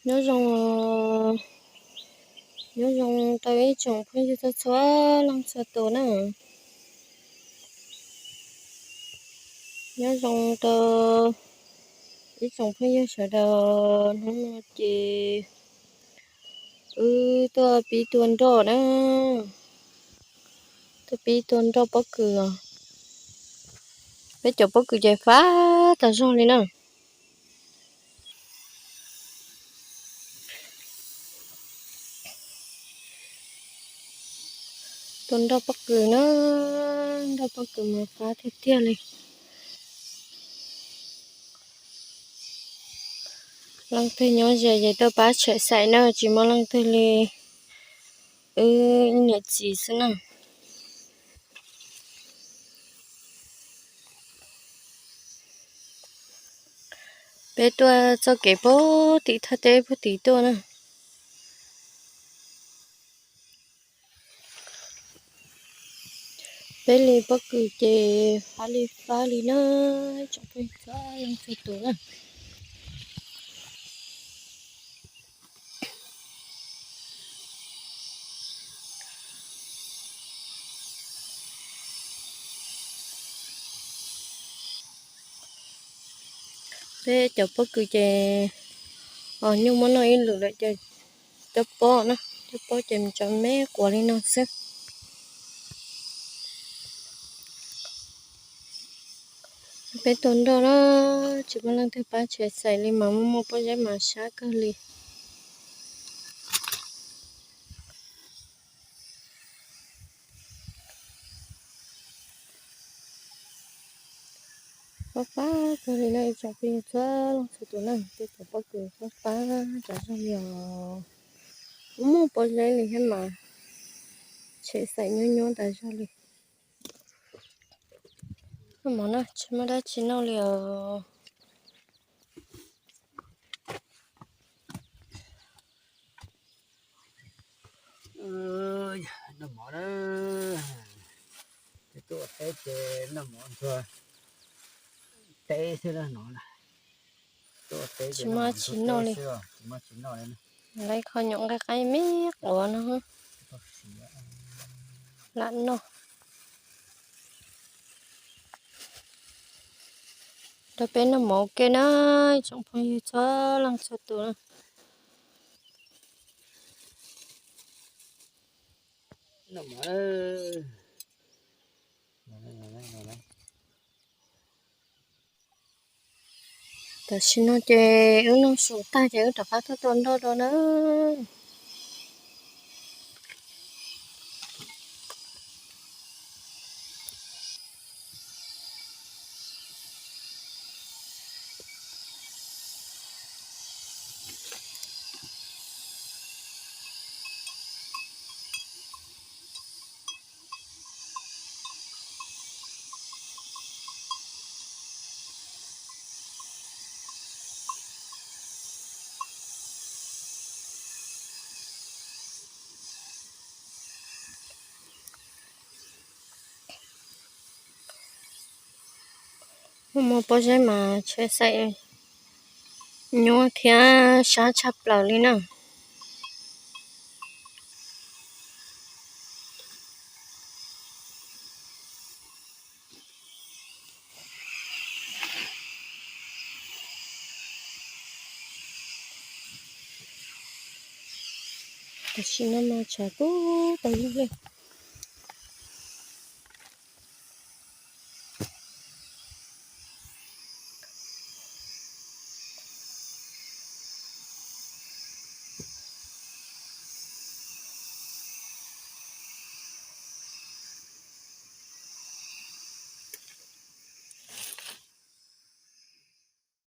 Nyob zoo, nyob zoo rau ib tsoom phooj ywg txhua txhua leej txhua tus na. Nyob zoo rau ib tsoom phooj ywg sawv daws, hnub no ces wb tuaj pib tua nroj na, tuaj pib tua nroj pob kws os. Peb cov pob kws ces fab tas zog li na. Tua nroj pob kws na, nroj pob kws mas fab tiag tiag li. Leej twg nyob ze ces tuaj pab tshem xaim na, tsis muaj leej twg li, wb ib niam txiv xwb na. Peb tuaj txoj kev puag tim thaj teb puag tim tuaj na. Peb li pob kws ces fab li fab li na, tsoom phooj ywg txhua leej txhua tus na. Peb cov pob kws ces, os, nyuj muab noj ib lwm lawm ces coj pob na, coj pob ces tso me quav li no xwb. Peb tua nroj na, tsis muaj leej twg pab tshem xaim li mas muaj muaj pob zeb mas sab kawg li. Fab fab kawg li na ib tsoom phooj ywg txhua leej txhua tus na, peb cov pob kws fab fab tas zog li os. Muaj pob zeb li thiab mas tshem xaim nyuaj nyuaj tas zog li. Noj mov na, tsis muaj dab tsi noj li os. Noj mov na, tuaj teb ces noj mov ntxuag teb xwb no. Tsis muaj dab tsi noj li. Lawv kho nyuam nqaij qaib me quav no lam noj. Rau peb noj mov ua ke na, tsoom phooj ywg txhua leej txhua tus na. Tam sim no ces wb noj su tag ces wb rov qab tuaj tua nroj dua na. Muaj muaj pob zeb mas tshem xaim nyuaj thiab sab tshaj plaws li na. Tam sim no mas tshav kub tau lug li.